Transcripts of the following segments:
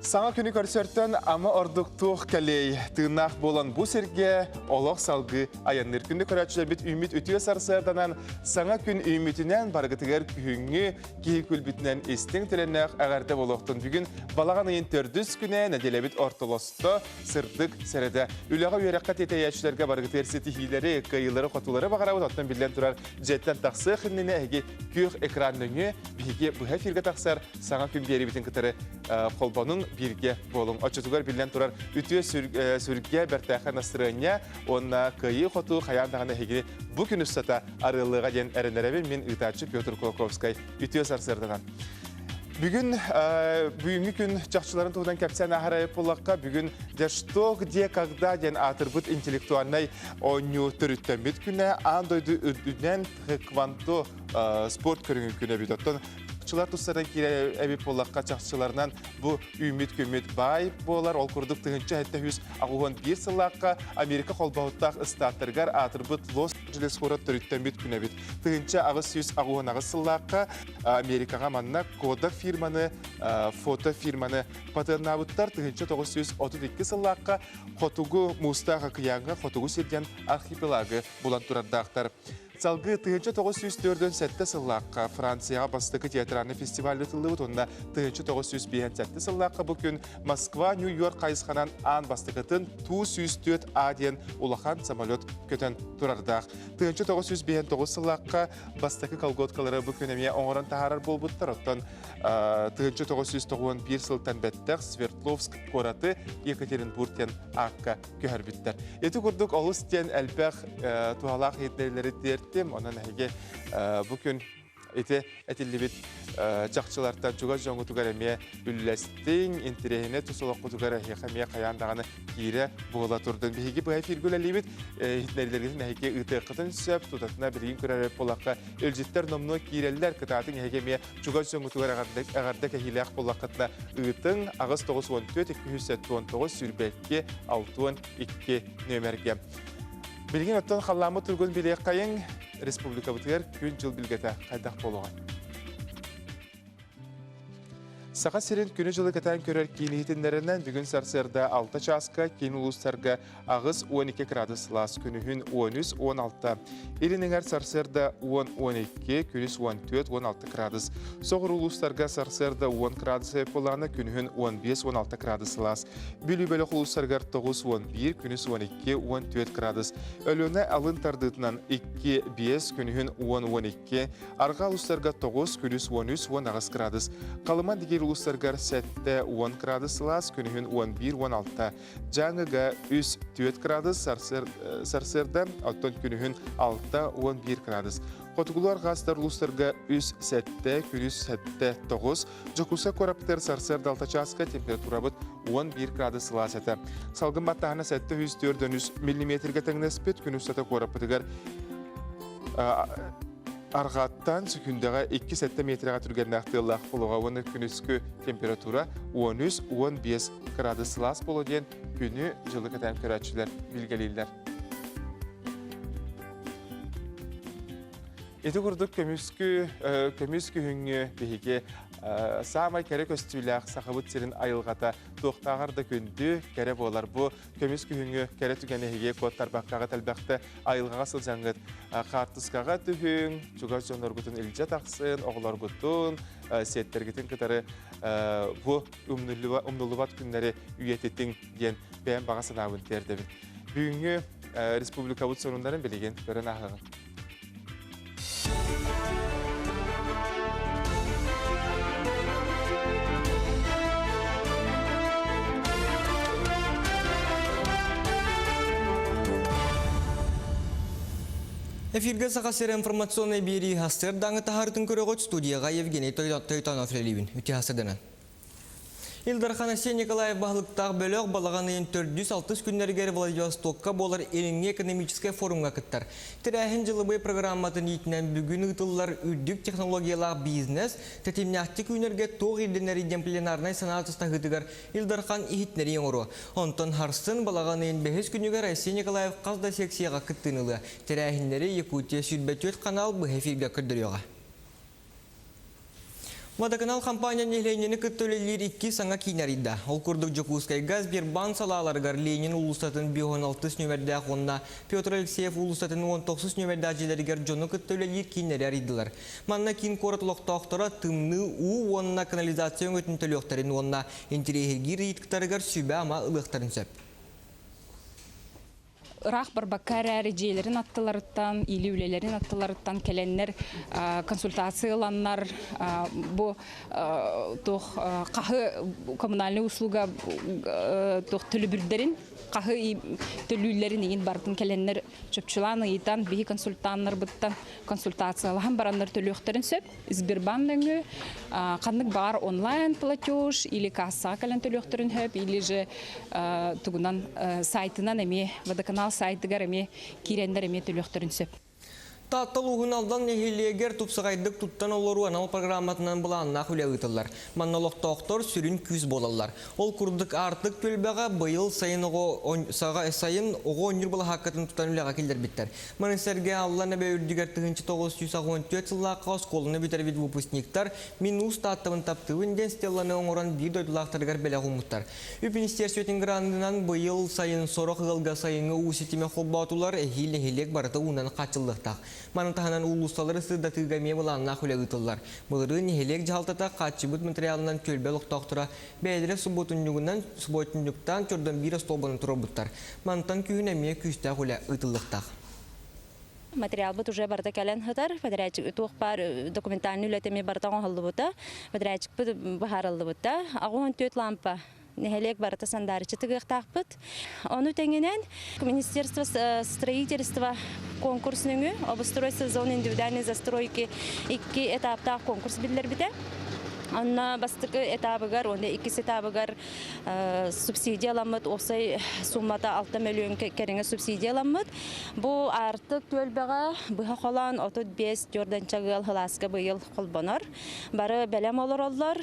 Саҥа күнү көрсөртөн ама ордук туох кэлиэй? Тыыннаах буолан бу сиргэ олох салгыы айанныыр. Күндү көрөөччүлэрбит үүммүт үтүө сарсыарданан саҥа күн үүммүтүнэн барыгытыгар күһүҥҥү киһи күлбүтүнэн истиҥ төлөннөөх эҕэрдэ буолуохтун. Бүгүн балаҕан ыйын төрдүс күнэ нэдиэлэбит ортолосто сырдык сэрэдэ. Үлэҕэ үөрэххэ тиэтэйээччилэргэ барыгытыгар ситиһиилэри, кыайыылары-хотуулары баҕарабыт. Оттон биллэн турар, дьиэттэн тахсыах иннинэ эһиги күөх экран нөҥүө биһиги быһа эфиргэ тахсар саҥа күн биэриибитин кытары холбонуҥ, бииргэ буолуҥ. Оччотугар биллэн турар үтүө сүргэ, бэртээхэй настырыанньа уонна кыайыы-хотуу хайаан даҕаны эһигини бу күн устата арыаллыаҕа диэн эрэнэрэбин мин ыытааччы Петр Кулаковскай үтүө сарсыарданан. Бүгүн бүгүҥҥү күн чахчыларын туһунан кэпсээн аһарайы буоллахха, бүгүн «Де что, где, когда» диэн аатырбыт интеллектуальнай оонньуу төрүттэммит күнэ аан дойду үрдүнэн тхэквондо спорт көрүҥүн күнэ эбит. Оттон чахчылар тустарынан киирэр эбит буоллахха, чахчыларынан бу үүммүт күммүт баай буолар. Ол курдук 1781 сыллаахха Америка холбоһуктаах ыстааттарыгар аатырбыт Лос-Анджелес куорат төрүттэммит күнэ эбит. 1888 сыллаахха Америкаҕа манна Kodak фирманы, фото фирманы патеннаабыттар. 1932 сыллаахха Хотугу Муустаах акыйааҥҥа Хотугу сирдэн архипелагы булан турардаахтар. Салгыы 1947 сыллаахха Францияҕа бастакы театральный фестиваль ыытыллыбыт уонна 1957 сыллаахха бу күн Москва Нью-Йорк хайысханан аан бастакытын Ту-104А диэн улахан самолет көтөн турардаах. 1959 сыллаахха бастакы колготкалары бу күн эмиэ оҥорон таһаарар буолбуттар. Оттон 1991 сылтан бэттэх Свердловск куораты Екатеринбург диэн аакка көһөрбүттэр. Ити курдук олус диэн элбэх туһалаах иһитиннэриилэри тиэртим. Онон эһиги бу күн ити этиллибит чахчылартан чугас дьоҥҥутугар эмиэ үллэстиҥ, интэриэһинэй тус олоххутугар эһиэхэ эмиэ хайаан даҕаны киирэ буола турдун. Биһиги быһа эфиргэ үлэлиибит, иһитиннэриилэргитин эһиги ыытыаххытын сөп, тутатына билигин көрөр буоллахха, илдьиттэр номнуо киирэллэр, кытаатыҥ эһиги эмиэ чугас дьоҥҥутугар эҕэрдэ кэһиилээх буоллаххытына ыытыҥ 8 94 279 22 62 нүөмэргэ. Билигин оттон халлааммыт туругун билиэххэйиҥ, республикабытыгар күн-дьыл билгэтэ хайдах буолуоҕай? Саха сирин күнү-дьылы кэтээн көрөр киин иһитиннэринэн бүгүн сарсыарда 6 чааска киин улуустарга 8-12 градус сылаас, күнүһүн 13-16. Илин эҥэр сарсыарда 10-12, күнүс 14-16 градус. Соҕуруу улуустарга сарсыарда 10 градус буоллаҕына, күнүһүн 15-16 градус сылаас. Бүлүү бөлөх улуустарыгар 9-11, күнүс 12-14 градус. Өлүөнэ алын тардыытынан 2-5, күнүһүн 10-12, Арҕаа улуустарга 9, күнүс 13, 18 градус. Халыма дигир улуустарыгар 7, 10 градус сылаас, күнүһүн 11, 16. Дьааҥыга 3, 4 градус, сарсыарда, оттон күнүһүн 6, 11 градус. Хотугулуу арҕаастар улуустарга 3, 7, күнүс 7, 9. Дьокуускай куораппытыгар сарсыарда 6 чааска температурабыт 11 градус сылаас этэ. Салгын баттааһына 704 миллиметргэ тэҥнэспит. Күн устата куораппытыгар арҕааттан сөкүүндэҕэ 2-7 миэтэрэҕэ түргэннээх тыаллаах буолуоҕа уонна күнүскү температура 13-15 градус сылаас буолуо диэн күнү-дьылы кэтээн көрөөччүлэр билгэлииллэр. Ити курдук көмүскү көмүс күһүҥҥү биһиги саамай кэрэ көстүүлээх Сахабыт сирин айылҕата туохтааҕар да күндү, кэрэ буолар. Бу көмүс күһүҥҥү кэрэ түгэни эһиги куоттарбаккаҕыт элбэхтэ айылҕаҕа сылдьаҥҥыт хаартыскаҕа түһүҥ, чугас дьонноргутун илдьэ тахсын, оҕолоргутун, сиэттэргитин кытары бу умнуллубат күннэри үйэтитиҥ диэн бэйэм баҕа санаабын тиэрдэбин. Бүгүҥҥү республикабыт сонуннарын билигин көрөн ааһыаҕыҥ. Эфиргэ Саха сирэ информационнай биэрии сарсыардааҥы таһаарытын көрөҕүт студияҕа Евгений Тойтонов үлэлиибин. Үтүө сарсыарданан. Ил Дархан Айсен Николаев баһылыктаах бөлөх балаҕан ыйын төрдүс-алтыс күннэригэр Владивостокка буолар Илиҥҥи экономическай форумҥа кыттар. Тэрээһин дьылыбай программатын иитинэн бүгүн ыытыллар үрдүк технологиялаах бизнес тэтимнээхтик үүнэргэ туох ирдэнэрий диэн пленарнай санаа атастаһыытыгар Ил Дархан иһитиннэрии оҥоруо. Онтон харсын балаҕан ыйын бэһис күнүгэр Айсен Николаев хас да секцияҕа кыттыыны ылыа. Тэрээһиннэри Якутия 24 канал быһа эфиргэ көрдөрүөҕэ. Водоканал компания нэһилиэнньэни кытта үлэлиир икки саҥа киин арыйда. Ол курдук Дьокуускайга Сбербанк салааларыгар Ленин уулуссатын 56 нүөмэрдээх уонна Петр Алексеев уулуссатын 19 нүөмэрдээх дьиэлэригэр дьону кытта үлэлиир кииннэри арыйдылар. Манна киин куорат олохтоохторо тымныы уу уонна канализация өҥөтүн төлүөхтэрин уонна интэриэһиргиир ыйытыктарыгар сүбэ-ама ылыахтарын сөп. Ыраах барбакка эрээри дьиэлэрин аттыларыттан, или үлэлэрин аттыларыттан кэлэннэр консультация ыланнар бу туох хаһы коммунальный услуга туох төлөбүрдэрин хаһы төлүүллэрин иин барытын кэлэннэр чопчулаан ыйытан биһи консультаннарбыттан консультациялаһан бараннар төлүөхтэрин сөп. Сбербанк нөҥүө ханнык баар онлайн платеж или кассаҕа кэлэн төлүөхтэрин сөп, или же тугунан сайтынан эмиэ водоканал сайтыгар эмиэ киирэннэр эмиэ төлүөхтэрин сөп. Таатта улууһун Алдан нэһилиэгэр тупсаҕайдык туттан олоруу анал программатынан былааннаах үлэ ыытыллар. Манна олохтоохтор сүрүн күүс буолаллар. Ол курдук Аартык түөлбэҕэ быйыл сайын оҕо сайын оҕо оонньуур былаһааккатын тутан үлэҕэ киллэрбиттэр. Маны сэргэ Аллан эбэ үрдүгэр 1984 сыллаахха оскуоланы бүтэрбит выпускниктар «Мин уус Тааттабын таптыыбын» диэн стелланы оҥорон биир дойдулаахтарыгар бэлэх ууммуттар. Үп министиэрстибэтин гранынан быйыл сайын сорох ыалга сайыҥҥы уу ситимэ холбоотулар, эһиил нэһилиэк барыта уунан хааччыллыахтаах. Маны таһынан уулуссалары сырдатыыга эмиэ былааннаах үлэ ыытыллар. Былырыын нэһилиэк дьаһалтата хааччыйбыт материалынан түөлбэ олохтоохторо бэйэлэрэ субуотунньугунан субуотунньуктаан чордон биир остуолбаны туруорбуттар. Мантан күһүн эмиэ күүстээх үлэ ыытыллыахтаах. Материалбыт уже барыта кэлэн сытар. Подрядчик туох баар документальный үлэтэ эмиэ барыта оҥоһуллубута. Подрядчикпыт быһаарыллыбыта. 84 лампа нэһилиэк барыта сандаарыччы тыгыахтаахпыт. Ону тэҥинэн Министерство строительства конкурс нөҥүө обустройство зоны индивидуальной застройки икки этаптаах конкурс биллэрбитэ. Онно бастакы этабыгар уонна иккис этабыгар субсидияламмыт уопсай суммата 6 мөлүйүөн кэриҥэ субсидияламмыт. Бу Аартык түөлбэҕэ быһа холоон 35 төрдөнчө ыал сылааска быйыл холбонор. Бары бэлэм олороллор.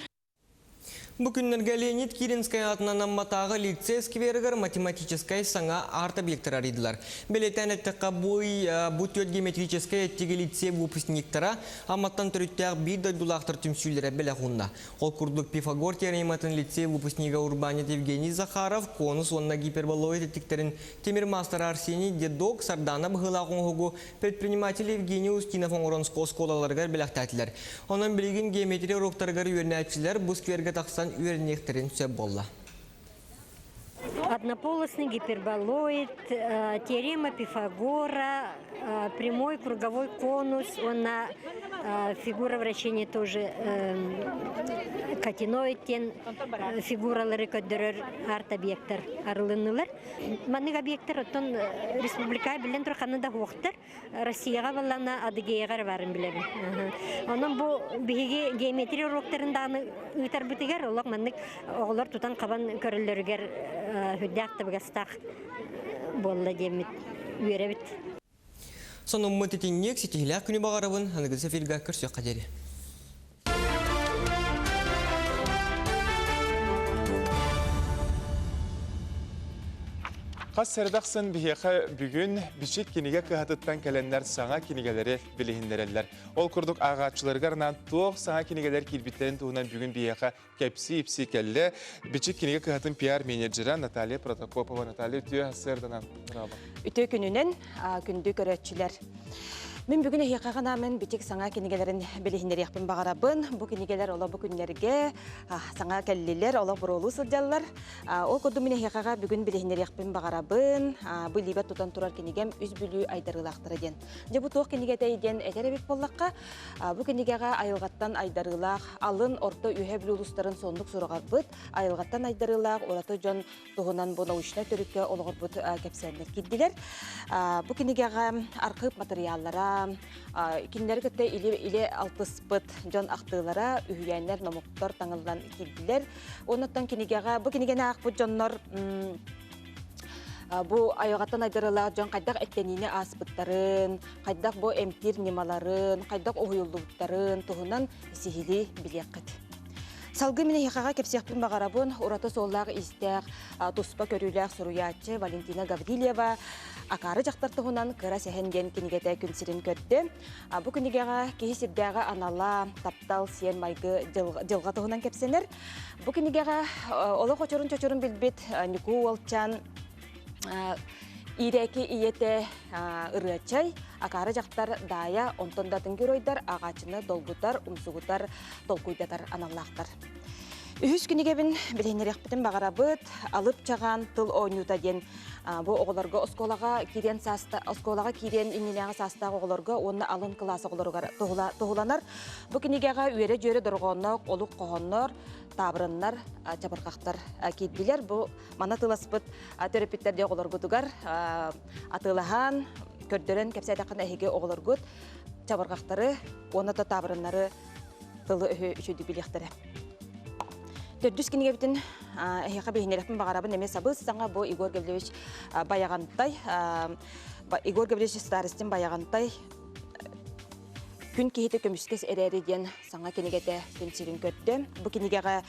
Бу күннэргэ Леонид Киринскай аатынан Амматааҕы лицей скверыгар математическай саҥа арт-объектар арыйдылар. Бэлиэтээн эттэххэ, бу ый бу түөрт геометрическай эттиги лицей выпускниктара Амматтан төрүттээх биир дойдулаахтар түмсүүлэрэ бэлэх уунна. Ол курдук Пифагор теорематын лицей выпускнига урбаанньыт Евгений Захаров конус уонна гиперболоид эттиктэрин тимир маастара Арсений Дедок Сардана быһыылаах оҥоһугу предприниматель Евгений Устинов оҥорон оскуолаларыгар бэлэхтээтилэр. Онон билигин геометрия уруоктарыгар үөрэнээччилэр бу сквергэ тахсан үөрэниэхтэрин сөп буолла. Однополосный гиперболоид, теорема Пифагора, прямой круговой конус, уонна фигура вращения тоже катиноид диэн фигуралары көрдөрөр арт-объекттар арылыннылар. Маннык объектар оттон республика биллэн турар ханна да суохтар. Россияҕа баллана Адыгеяҕа эрэ баарын билэбин. Онон бу биһиги геометрия уруоктарын даҕаны ыытарбытыгар олох маннык оҕолор тутан-хабан көрөллөрүгэр сүрдээх табыгастаах буолла диэммит үөрэбит. Сонуммут итинник ситиһилээх күнү баҕарабын аныгы эфирга көрсүөххэ диэри. Хас сэрдэхсэн биһиэхэ бүгүн Бичик кинигэ кыһатыттан кэлэннэр саҥа кинигэлэри билиһиннэрэллэр. Ол курдук ааҕааччыларыгар анаан туох саҥа кинигэлэр киирбиттэрин туһунан бүгүн биһиэхэ кэпсии-ипсии кэллэ. Бичик кинигэ кыһатын пиар-менеджера Наталья Протопопова. Наталья, үтүө сарсыарданан. Үтүө күнүнэн, күндү көрөөччүлэр. Мин бүгүн эһиэхэ ханаамын бичик саҥа кинигэлэрин билиһиннэриэхпин баҕарабын. Бу кинигэлэр оло бу күннэргэ саҥа кэллилэр, олох буруолуу сылдьаллар. Ол курдук мин эһиэхэҕэ бүгүн билиһиннэриэхпин баҕарабын. Бу илиибэр тутан турар кинигэм Үс Бүлүү айдарыылаахтара диэн. Дьэ бу туох кинигэтэй диэн этэр эбит буоллахха, бу кинигэҕэ айылҕаттан айдарыылаах алын, орто, үөһэ Бүлүү улуустарын соннук сураҕарбыт, айылҕаттан айдарыылаах ураты дьон туһунан бу научнай төрүккэ олоҕурбут кэпсээннэр киирдилэр. Бу кинигэҕэ архыып матырыйааллара, кинилэри кытта илэ алтыспыт дьон ахтыылара, үһүйээннэр, номоктор таҥыллан киирдилэр. Оннуттан кинигэҕэ бу кинигэни аахпыт дьоннор бу айылҕаттан айдарыылаах дьон хайдах эттэниини ааспыттарын, хайдах бу эмтиир ньымаларын, хайдах уһуйуллубуттарын туһунан сиһилии билиэххит. Салгыы мин эһиэхэҕэ кэпсиэхпин баҕарабын, ураты суоллаах-иистээх, туспа көрүүлээх суруйааччы Валентина Гаврильева Акаары дьахтар туһунан кыра сэһэн диэн кинигэтэ күн сирин көрдө. Бу кинигэҕэ киһи сирдээҕи анала, таптал, сиэн-майгы дьылҕа туһунан кэпсэнэр. Бу кинигэҕэ олох очурун-чочурун билбит Ньукуу уолчаан Иирээки ийэтэ Ырыачай, акаары дьахтар Даайа, онтон да атын геройдар ааҕааччыны долгутар, умсугутар, толкуйдатар аналлаахтар. Үһүс кинигэбин билиһиннэриэхпитин баҕарабыт. Алып чаҕаан тыл оонньуута диэн бу оҕолорго оскуолаҕа киириэн сааста оскуолаҕа киириэн иннинээҕи саастаах оҕолорго уонна алын кылаас оҕолоругар туһуланар. Бу кинигэҕэ үөрэ-дьүөрэ дорҕоонноох олук хоһооннор, таабырыннар, чабырҕахтар киирдилэр. Бу Манна атыыласпыт төрөппүттэр дьэ оҕолоргутугар атыылаһан, көрдөрөн кэпсээтэххинэ эһиги оҕолоргут чабырҕахтары уонна да таабырыннары тылы-өһү үчүгүйдүк билиэхтэрэ. Төрдүс кинигэбитин эһиэхэ биһинэрэхпин баҕарабын эмиэ сабыс саҥа бу Егор Гаврильевич Байаҕантай Егор Гаврильевич Старостин Байаҕантай Күн киһитэ көмүскэс эрээри диэн саҥа кинигэтэ күн сирин көрдө. Бу кинигэҕэ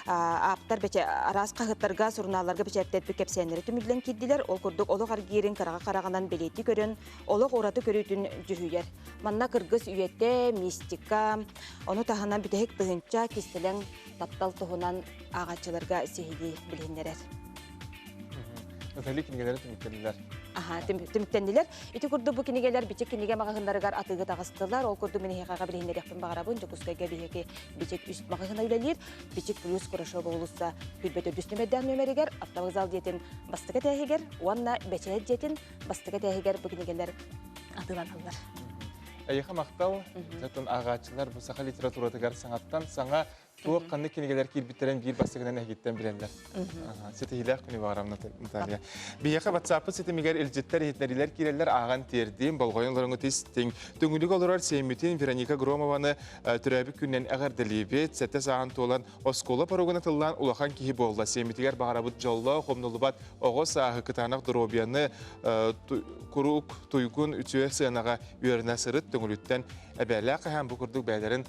ааптар араас хаһыаттарга, сурунаалларга бэчээттэрбит кэпсээннэри түмүллэн киирдилэр. Ол курдук олох аргиирин кыраҕа хараҕынан бэлиэтии көрөн, олох ураты көрүүтүн дьүһүйэр. Манна кыргыз үйэтэ, мистика, ону таһынан бүтэһик тыһыынча кистэлэҥ таптал туһунан ааҕааччыларга сиһилии билиһиннэрэр. Натали кинигэлэри түмүктэннилэр. Аха, түмүктэннилэр. Ити курдук бу кинигэлэр Бичик кинигэ маҕаһыыннарыгар атыыга таҕыстылар. Ол курдук мин эһиэхэҕэ билиһиннэриэхпин баҕарабын. Дьокуускайга биһиги Бичик үс маҕаһыына үлэлиир. Бичик плюс Курашова уулусса 24 нүмердээх нүөмэригэр, автовокзал дьиэтин бастакы этээһигэр уонна Бэчээт дьиэтин бастакы этээһигэр бу кинигэлэр атыыланаллар. Эйиэхэ махтал. Дьон ааҕааччылар бу саха литературатыгар саҥаттан саҥа Туох ханнык кинигэлэр киирбиттэрин биир бастакынан эһигиттэн билэллэр. Ситиһиилээх күнү баҕарам, Наталья. Биһиэхэ WhatsApp ситимигэр илдьиттэр, иһитиннэриилэр киирэллэр, ааҕан тиэрдиим, болҕойон олороҥҥут истиҥ. Түҥүлүк олорор сиэммитин Вероника Громованы төрөөбүт күнүнэн эҕэрдэлиибит. Сэттэ сааһын туолан оскуола поругун атыллаан улахан киһи буолла. Сиэммитигэр баҕарабыт дьоллоох, умнуллубат оҕо сааһы, кытаанах доруобуйаны, куруук туйгун үтүө сыанаҕа үөрэнэ сырыт. Төҥүлүттэн эбээлээх хаһаан бу курдук бэйэлэрин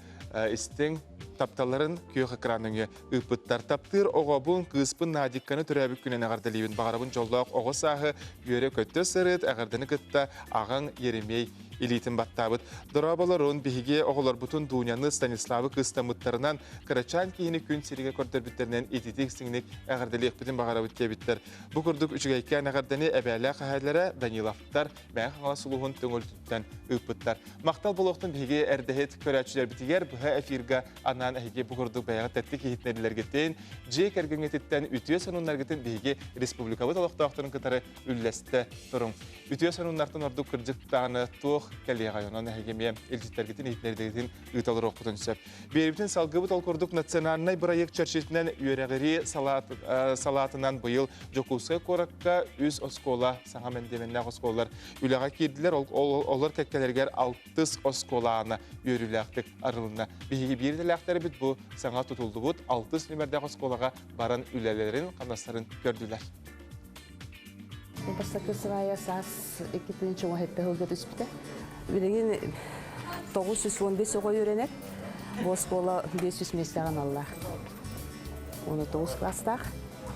истиҥ тапталларын күөх экран өҥө ыыппыттар. Таптыыр оҕобун, кыыспын Надикканы төрөөбүт күнүн эҕэрдэлиибин. Баҕарабын дьоллоох оҕо сааһы үөрэ-көтө сырыт, эҕэрдэни кытта аҕаҥ Еремей илиитин баттаабыт. Дорооболорун, биһиги оҕолорбутун Дуняны, Станиславы кыыстаммыттарынан, кырачаан киһини күн сиригэ көрдөрбүттэринэн ититик-сиҥник эҕэрдэлиэхпитин баҕарабыт диэбиттэр. Бу курдук үчүгэйкээн эҕэрдэни эбээлээх эһээлэрэ Даниловтар Мэҥэ Хаҥалас улууһун Төҥүлүтүттэн ыыппыттар. Махтал буолуохтун биһиги эрдэһит көрөөччүлэрбитигэр быһа эфирга анаан эһиги бу курдук бэйэҕит тэттик иһитиннэрилэргитин, дьиэ кэргэҥҥититтэн үтүө сонуннаргытын биһиги республикабыт олохтоохторун кытары үллэстэ туруҥ. Үтүө сонуннартан ордук кырдьык даҕаны туох кэлиэҕэй, онон эһиги эмиэ илдьиттэргитин, иһитиннэрилэргитин ыыта олоруоххутун сөп. Биэрибитин салгыбыт ол курдук национальнай бырайыак чэрчитинэн үөрэҕирии салаатынан быйыл Дьокуускай куоракка үс оскуола, саҥа мэндиэмэннээх оскуолалар үлэҕэ киирдилэр. Олор кэккэлэригэр алтыс оскуолаана үөрүүлээхтик арылынна. Биһиги биир идэлээхтэрбит бу саҥа тутуллубут алтыс нүмердээх оскуолаҕа баран үлэлэрин, хамнастарын көрдүлэр. Бастакы сыбаайа саас 2017 сылга түспүтэ. Билигин 915 оҕо үөрэнэр. Бу оскуола 500 миэстэҕэ аналлаах. Уонна 9 класстаах.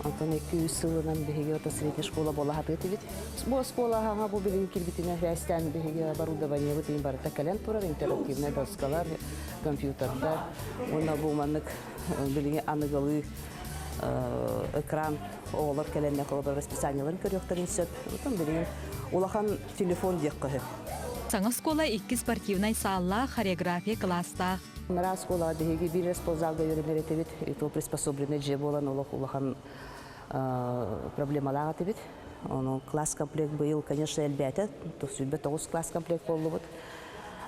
Онтон 200 сылынан биһиги ото средняя школа буола сатыы этибит. Бу оскуола хаҥа бу билигин кирбитинэ сээстээн биһиги оборудованиебыт иин барыта кэлэн турар интерактивнай доскалар, компьютердар уонна бу маннык билигин аныгылыы экран оҕолор кэлэннэр холобур расписаниеларын көрүөхтэрин сөп. Отон билигин улахан телефон диэххэ сөп. Саҥа оскуола икки спортивнай сааллаах, хореография кылаастаах. Мара оскуолаҕа биһиги биир спортзалга үөрэнэр этибит. И то приспособленный дьиэ буолан олох улахан проблемалаах этибит. Ону класс комплект быйыл, конечно, элбээтэ. 109 класс комплект буоллубут.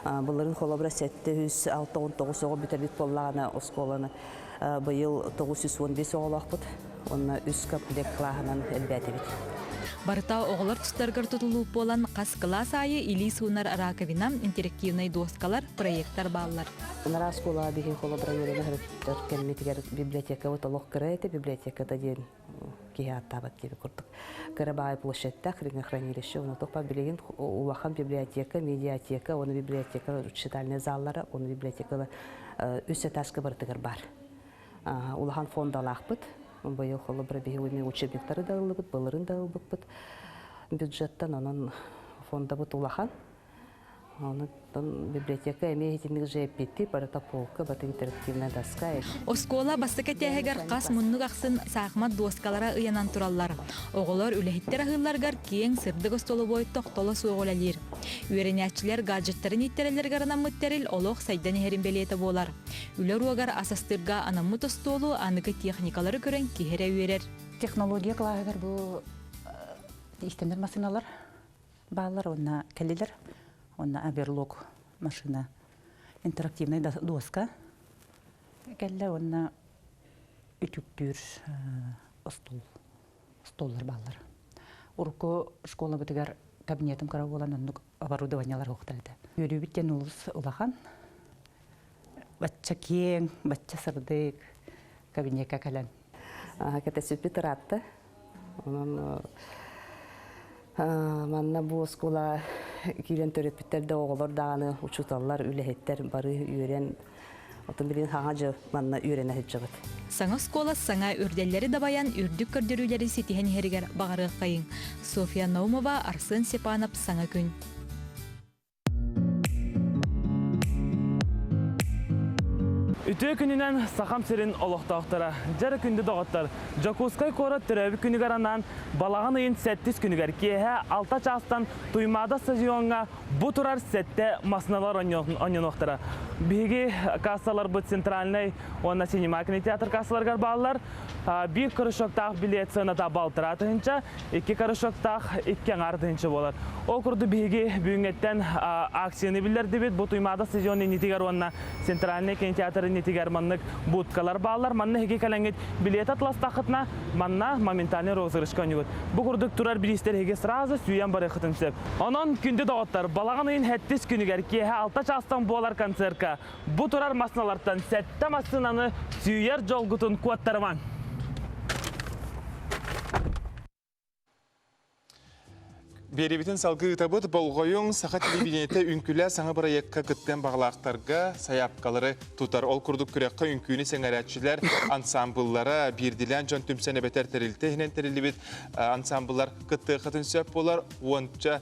Былырын холобура 769 оҕо бүтэрбит буоллаҕына оскуоланы быйыл 915 оҕолоохпут. Уонна үс комплект кылааһынан элбээтибит. Барыта оҕолор тустарыгар тутулук буолан, хас кылаас аайы илии суунар раковина, интерактивнай дуоскалар, проектор бааллар. Анараа оскуолаҕа биһиги холобура үөрэнэ сылдьар кэммитигэр библиотекабыт олох кыра этэ, библиотеката диэн киһи ааттаабат диэби курдук. Кыра баай площадьтаах хранилище, уонна тохпа билигин улахан библиотека, медиатека, уонна библиотека читальный заллара, уонна библиотекала үс этажка барытыгар бар. Улахан фондалаахпыт. Быйыл холобура биһиги учебниктары да ыллыбыт, былырын да ылбыппыт бюджеттан, онон фондабыт улахан. Онон библиотека эмиэ итинник же эппиэттиир, барыта полка, барыта интерактивная доска. Оскуола бастакы этээһигэр хас муннук ахсын саахымат дуоскалара ыйанан тураллар. Оҕолор үлэһиттэр аһыылларыгар киэҥ сырдык остолобуой тохтоло суох үлэлиир. Үөрэнээччилэр гаджеттарын ииттэрэллэригэр анаммыт тэрил олох сайдан иһэрин бэлиэтэ буолар. Үлэ уруогар ас астыырга анаммыт остуолу аныгы техникалары көрөн киһи эрэ үөрэр. Технология кылааһыгар бу иистэнэр массыыналар бааллар уонна кэллилэр. Уонна оверлок машина, интерактивный доска кэллэ уонна үтүктүүр остуол столлар бааллар. Урукку школабытыгар кабинетым кыра буолан оннук оборудованиелар суохтар этэ. Үөрүүбүт диэн олус улахан. Бачча киэҥ, бачча сырдык кабинекка кэлэн. Кэтэспиппит ыраатта. Онон манна бу оскуола киирэн төрөппүттэр да оҕолор даҕаны учууталлар, үлэһиттэр бары үөрэн отон билигин хаҥа дьэ манна үөрэнэ сылдьабыт. Саҥа оскуола саҥа үрдэллэри дабайан үрдүк көрдөрүүлэри ситиһэн иһэригэр баҕарыаххайыҥ. Софья Наумова, Арсен Степанов Саҥа күн. Үтүө күнүнэн Сахам сирин олохтоохторо, дьэр күндү доҕоттор, Дьокуускай куорат төрөөбүт күнүгэр анаан балаҕан ыйын сэттис күнүгэр киэһэ 6 чаастан Туймаада стадиоҥҥа бу турар сэттэ массыыналар оонньонуохтара. Биһиги кассаларбыт Центральнай уонна Синема кинотеатр кассаларыгар бааллар. Биир корешоктаах билет сыаната балтараа тыһыынча, икки корешоктаах икки аҥаар тыһыынча буолар. Ол курдук биһиги бүгүҥҥэттэн акцияны биллэрдибит. Бу Туймаада стадион иннитигэр уонна Центральный кинотеатр иннитигэр маннык будкалар бааллар. Манна эһиги кэлэҥҥит билиэт атыластаххытына, манна моментальный розыгрышка оонньугут. Бу курдук турар бириистэр эһиги сразу сүүйэн барыаххытын сөп. Онон, күндү доҕоттор, балаҕан ыйын сэттис күнүгэр киэһэ алта чаастан буолар концертка Бу турар массыыналартан сэттэ массыынаны сүүйэр дьолгутун куоттарымаҥ. Биэриибитин салгыы ыытабыт. Болҕойуҥ, саха телевидениетэ үҥкүүлээ саҥа бырайыакка кыттыан баҕалаахтарга сайаапкалары тутар. Ол курдук күрэххэ үҥкүүнү сэҥээрээччилэр ансаамбыллара, биирдилээн дьон түмсэн эбэтэр тэрилтэ иһинэн тэриллибит ансаамбыллар кыттыаххытын сөп буолар. Уонча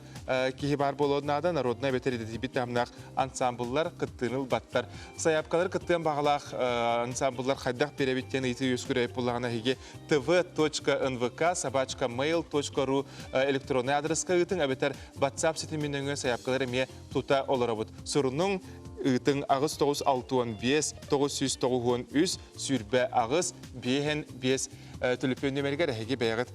киһи баар буолуон наада. Народнай эбэтэр идэтийбит таһымнаах ансамбллар кыттыыны ылбаттар. Сайаапкалары кыттыан баҕалаах ансамбллар хайдах биэрэбит диэн ыйытыы үөскүрэ буллаҕына эһиги tv.nvk собачка mail.ru электронный адреска ыытыҥ эбэтэр WhatsApp ситимин нөҥүө сайаапкалар эмиэ тута олоробут. Сурунуҥ ыытыҥ 8965 993 28 5 төлөпүөн нүөмэригэр эһиги бэйэҕит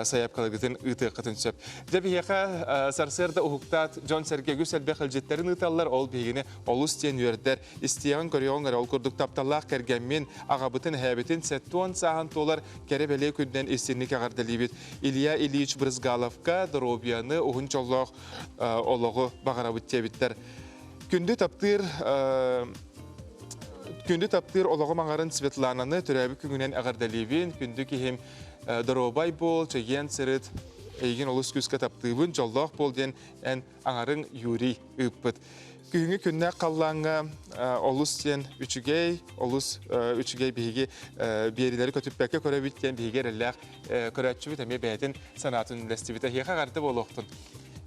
сайаапкаларгытын ыытыаххытын сөп. Дьэ биһиэхэ сарсыарда уһуктаат дьон-сэргэ үгүс элбэх илдьиттэрин ыыталлар, ол биһигини олус диэн үөрдэр. Истиэҕиҥ, көрүөҕүҥ эрэ ол курдук тапталлаах кэргэммин, аҕабытын, эһээбитин 70 сааһын туолар кэрэ-бэлиэ күнүнэн истинник эҕэрдэлиибит. Илья Ильич Брызгаловка доруобуйаны, уһун дьоллоох олоҕу баҕарабыт диэбиттэр. Күндү таптыыр Күндү таптыыр олоҕум аҥарын Светлананы төрөөбүт күҥүнэн эҕэрдэлиибин. Күндү киһим доруобай буол, чэгиэн сырыт, эйигин олус күүскэ таптыыбын, дьоллоох буол диэн эн аҥарыҥ Юрий ыыппыт. Күһүҥҥү күннээх халлааҥҥа олус диэн үчүгэй, олус үчүгэй биһиги биэриилэри көтүппэккэ көрөбүт диэн биһиги эрэллээх көрөөччүбүт эмиэ бэйэтин санаатын үллэстибит. Эһиэхэ эҕэрдэ буолуохтун.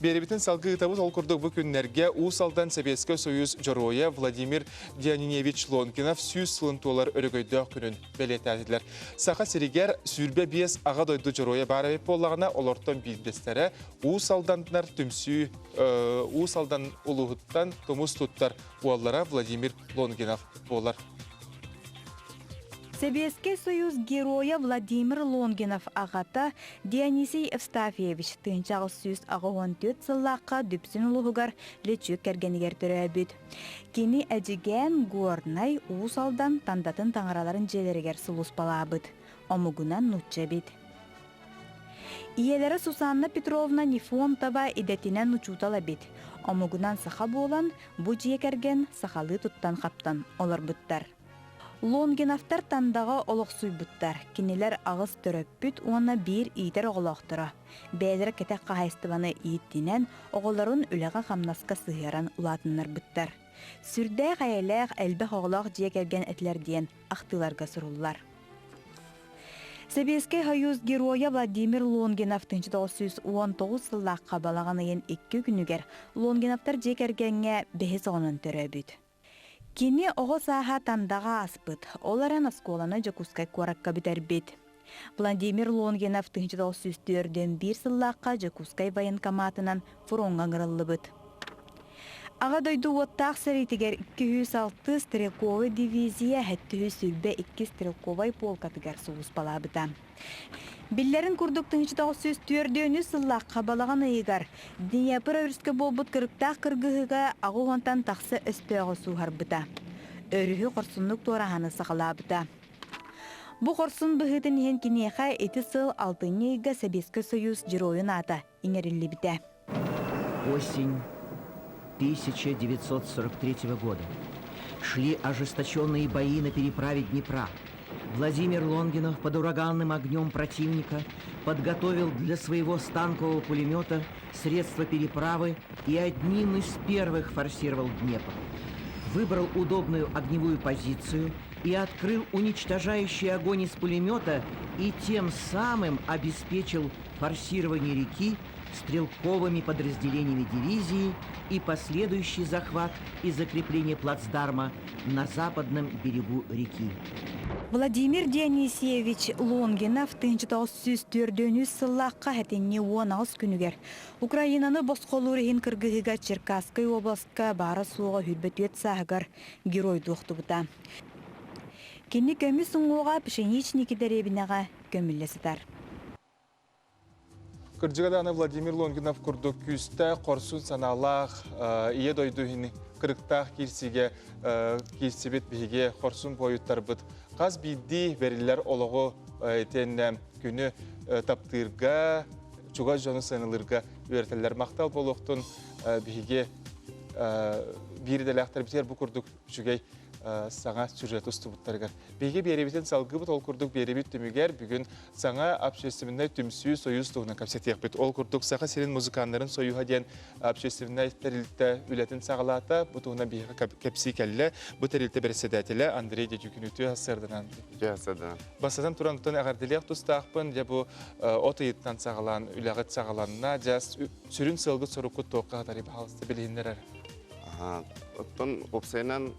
Биэрибитин салгыы ыытабыт. Ол курдук бу күннэргэ Уус Алдан Сэбиэскэй Союз Дьоруойа Владимир Диониневич Лонгинов 100 сылын туолар өрөгөйдөөх күнүн бэлиэтээтилэр. Саха сиригэр 25 аҕа дойду дьоруойа баар эбит буоллаҕына, олортон биирдэстэрэ Уус Алданнар түмсүү Уус Алдан улууһуттан тумус туттар уоллара Владимир Лонгинов буолар. Сэбиэскэй Союз Геройа Владимир Лонгинов аҕата Дионисий Евстафьевич 1884 сыллаахха Дүпсүн улууһугар Лечүк кэргэнигэр төрөөбүт. Кини Эдьигээн, Горнай, Уус Алдан Тандатын таҥараларын дьиэлэригэр сулууспалаабыт. Омугунан нуучча эбит. Ийэлэрэ Сусанна Петровна Нифонтова идэтинэн учуутал эбит. Омугунан саха буолан, бу дьиэ кэргэн сахалыы туттан-хаптан олорбуттар. Лонгиновтар Тандаҕа олохсуйбуттар. Кинилэр аҕыс төрөппүт уонна биир иитэр оҕолоохторо. Бэйэлэрэ кэтэх хаһаайыстыбаны ииттинэн, оҕолорун үлэҕэ-хамнаска сыһыаран улаатыннарбыттар. Сүрдээх эйэлээх, элбэх оҕолоох дьиэ кэргэн этилэр диэн ахтыыларга суруллар. Сэбиэскэй Союз Геройа Владимир Лонгинов 1919 сыллаахха балаҕан ыйын икки күнүгэр Лонгиновтар дьиэ кэргэҥҥэ бэһис оҕонон төрөөбүт. Кини оҕо сааһа Тандаҕа ааспыт, ол эрэн оскуоланы Дьокуускай куоракка бүтэрбит. Владимир Лонгинов 1941 сыллаахха Дьокуускай военкоматынан фроҥҥа ыҥырыллыбыт. Аҕа дойду уоттаах сэриитигэр 206 стрелковай дивизия 722 стрелковай полкатыгар сулууспалаабыта. Биллэрин курдук 1904 сыллаахха балаҕан ыйыгар Днепр өрүскэ буолбут кырыктаах кыргыһыыга аҕа уонтан тахса өстөөҕү сууһарбыта. Өрүһү хорсуннук туораһаны саҕалаабыта. Бу хорсун быһыытын иһин киниэхэ ити сыл алтынньы ыйга Сэбиэскэй Союз Геройун аата иҥэриллибитэ. Осень 1943 года. Шли ожесточенные бои на переправе Днепра. Владимир Лонгинов под ураганным огнем противника подготовил для своего станкового пулемета средства переправы и одним из первых форсировал Днепр. Выбрал удобную огневую позицию и открыл уничтожающий огонь из пулемета и тем самым обеспечил форсирование реки стрелковыми подразделениями дивизии и последующий захват и закрепление плацдарма на западном берегу реки. Владимир Дионисиевич Лонгинов 1904 сыллаахха хэтинни 18 күнүгэр Украинаны босхолуур иһин кыргыһыыга Черкасскай областка баара-суоҕа хүрбөтүөт сааһыгар геройдуу охтубута. Кини көмүс уҥуоҕа Пшеничники дэриэбинэҕэ көмүллэ сытар. Кырдьыга даҕаны Владимир Лонгинов курдук күүстээх, хорсун санаалаах, ийэ дойду иһин кырыктаах киирсиигэ киирсибит биһиги хорсун буойуттарбыт хас биирдии бэриллэр олоҕу итиэннэ күнү таптыырга, чугас дьону сыаналыырга үөрэтэллэр. Махтал буолуохтун биһиги биир идэлээхтэрбитигэр бу курдук үчүгэй саҥа сюжет устубуттарыгар. Биһиги биэрэбитин салгыбыт, ол курдук биэрэбит түмүгэр бүгүн саҥа общественнай түмсүү союз туһунан кэпсэтиэхпит. Ол курдук Саха сирин музыканнарын союһа диэн общественнай тэрилтэ үлэтин саҕалаата. Бу туһунан биһиэхэ кэпсии кэллэ. Бу тэрилтэ бэрэссэдээтэлэ Андрей Дедюкин үтүө сарсыарданан. Үтүө сарсыарданан. Бастатан туран эҕэрдэлиэх тустаахпын. Дьэ бу от ыйыттан саҕалаан үлэҕит саҕаланна. Дьэ сүрүн сыалгыт-соруккут туохха хатарый баһаалыста билиһиннэрэр. Оттон уопсайынан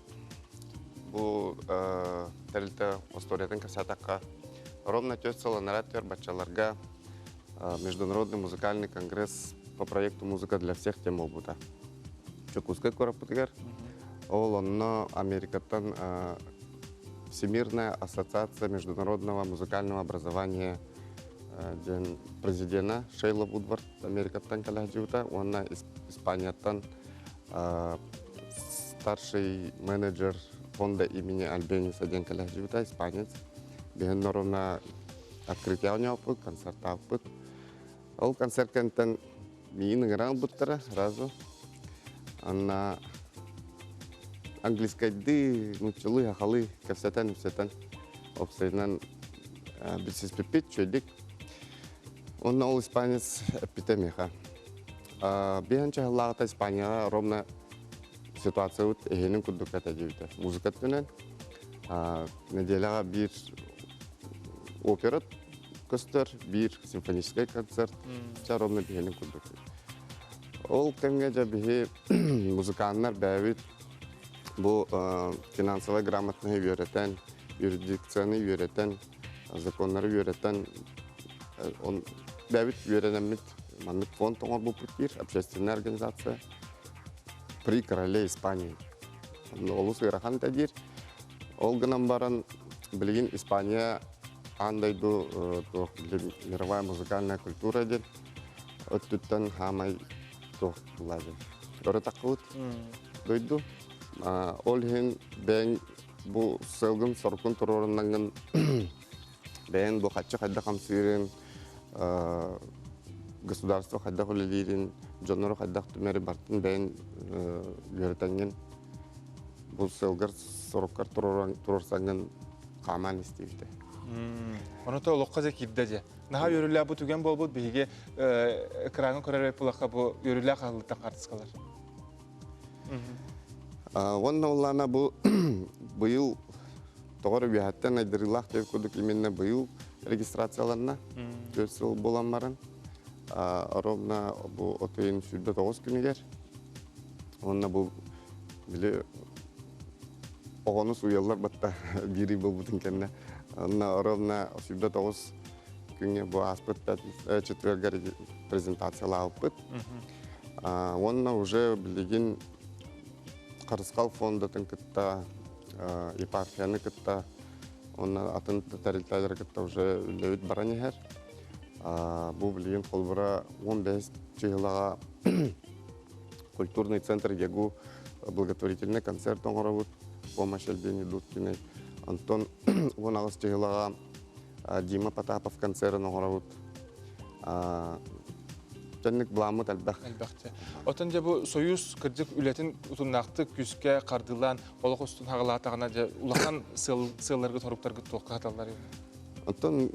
бу тэрилтэ историятын кэпсээтэххэ, ровно 4 сыл анараа өттүгэр баччаларга Международный музыкальный конгресс по проекту «Музыка для всех» тем буолбута. Дьокуускай куораппытыгар. Ол онно Америкаттан Всемирная ассоциация международного музыкального образования диэн президена Шейла Вудвард Америкаттан кэлэ сылдьыбыта уонна Испанияттан старший менеджер фонда имени Альбениса диэн кэлэ сылдьыбыта, испанец. Биһин норуна открытие оонньооппут, концертааппыт. Ол концерт кэнтэн миигин ыҥыран ылбыттара сразу. Анна английскайдыы, нууччалыы, сахалыы кэпсэтэн-үпсэтэн уопсайынан билсиспиппит үчүгэйдик. Уонна ол испанец эппитэ миэхэ. Биһэн чаһыллааҕыта Испанияҕа ровно ситуациябыт эһиэнин курдук этэ диэбитэ. Музыка өттүнэн нэдиэлэҕэ биир опера көстөр, биир симфоническай концерт, ча ровно биһиэнин курдук. Ол кэмҥэ дьэ биһи музыканнар бэйэбит бу финансовай грамотноһы үөрэтэн, юрисдикцияны үөрэтэн, законнары үөрэтэн, бэйэбит үөрэнэммит маннык фонд оҥорбуппут диир общественная организация при короле Испании. Олус ыарахан да диир. Ол гынан баран билигин Испания аан дойду мировая музыкальная культура диэн өттүттэн хаамай туох булаабын. Өрө таххыбыт дойду. Ол иһин бэйэҥ бу сыалгын сорукун туруоруннаҥҥын бэйэҥ бу хаччы хайдах хамсыырын, государство хайдах үлэлиирин, дьоннору хайдах түмэри бартын бэйэҥ үөрэтэҥҥин бу сыалгар соруккар туруорсаҥҥын хаамаан истибитэ. Ону олоххо дьэ киирдэ дьэ. Наһаа үөрүүлээх бу түгэн буолбут биһиги экраҥҥа көрөр буоллахха бу үөрүүлээх аһыллыттан хаартыскалар. Уонна улаана бу быйыл тоҕо эрэ үөһэттэн айдарыылаах диэн курдук именно быйыл. регистрацияланна. 4 сыл буолан баран. Ровно бу отуйун 29 күнүгэр. Онно бу били оҕону сууйаллар батта биир ый буолбутун кэннэ. Онно ровно 29 күҥҥэ бу ааспыт четверга презентациялаабыппыт. Уонна уже билигин Харысхал фондатын кытта, епархияны кытта, уонна атын тэрилтэлэри кытта уже үлэбит баран иһэр. Бу билигин холбура 15 чыһылаҕа культурный центр ГЕГУ благотворительный концерт оҥоробут помощь Альбине Дудкиной. Онтон 18 чыһылаҕа Дима Потапов концерын оҥоробут. Төннүк былааммыт элбэх. Элбэхте. Отон дьэ бу Союз кырдьык үлэтин утумнаахтык күүскэ хардыылаан олох устун хаҕалаатаҕына дьэ улахан сыалларгыт соруктаргыт туохха хаталлар? Оттон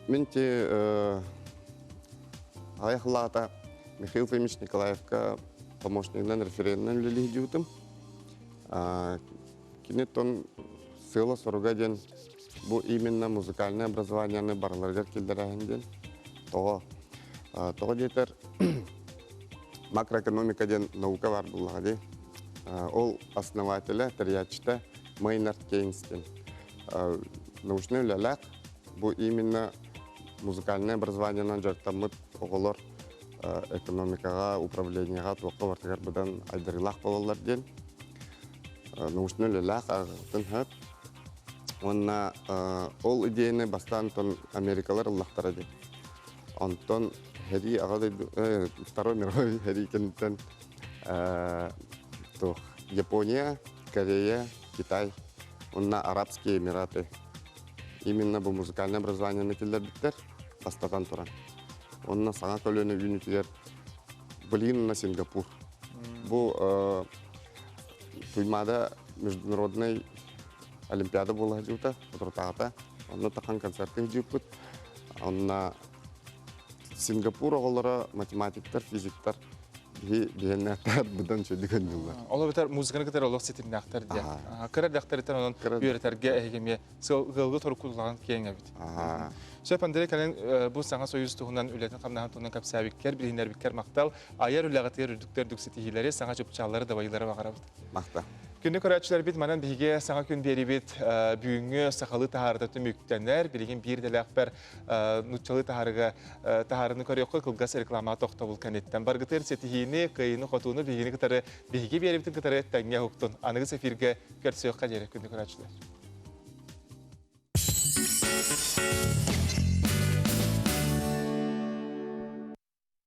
мин те аҕыйах Михаил Фомич Николаевка помощнигынан референтынан үлэлии сылдьыбытым. Кини тон сыала-соруга диэн бу именно музыкальное образованиены барыларыгар киллэрээһин диэн. Тоҕо? Тоҕо диэтэр макроэкономика диэн наука бар буоллаҕа дии. Ол основателя, тэрийээччитэ Мейнард Кейнс диэн. Научнай үлэлээх бу именно музыкальное образованиенан дьарыктаммыт оҕолор экономикаҕа, управлениеҕа туохха барытыгар быдан айдарыылаах буолаллар диэн научнай үлэлээх ааҕыахтын сөп. Уонна ол идеяны бастаан Америкалар ыллахтара диэн. Онтон сэрии аҕа дойду Второй мировой сэрии кэнниттэн туох Япония, Корея, Китай уонна Арабские Эмираты именно бу музыкальное образованиены киллэрбиттэр бастатан туран. Онно саҥа көлүөнэ үүнүүтүгэр блин на Сингапур. Бу Туймаада международный олимпиада буола сылдьыбыта, соторутааҕыта. Онно тахан концертка сылдьыбыппыт. Онно Сингапур оҕолоро математиктар, физиктар биһи биһиэннээхтэр быдан үчүгэйдик оонньууллар. Ол эбэтэр музыканы кытары олох ситимнээхтэр диэн. Кыра эрдэхтэриттэн онон үөрэтэргэ эһиги эмиэ сыалгы торуккуллаҕын киэҥ эбит. Сөп, Андрей, кэлин бу саҥа союз туһунан үлэтин-хамнаһын туһунан кэпсээбиккэр, билиһиннэрбиккэр махтал. Айар үлэҕитигэр үрдүктэр үрдүк ситиһиилэри, саҥа чыпчааллары, дабайыылары баҕарабыт. Махтал. Күндү көрөөччүлэрбит, манан биһиги саҥа күн биэрибит бүгүҥҥү сахалыы таһаарыта түмүктэнэр. Билигин биир идэлээхпэр нууччалыы таһаарыга таһаарыны көрүөххэ кылгас реклама тохтобул кэнниттэн. Баргытыар ситиһиини, кыайыыны-хотууну биһигини кытары биһиги биэрибитин кытары тэҥҥэ уһуктун. Аныгыс эфиргэ көрсүөххэ диэри күндү көрөөччүлэр.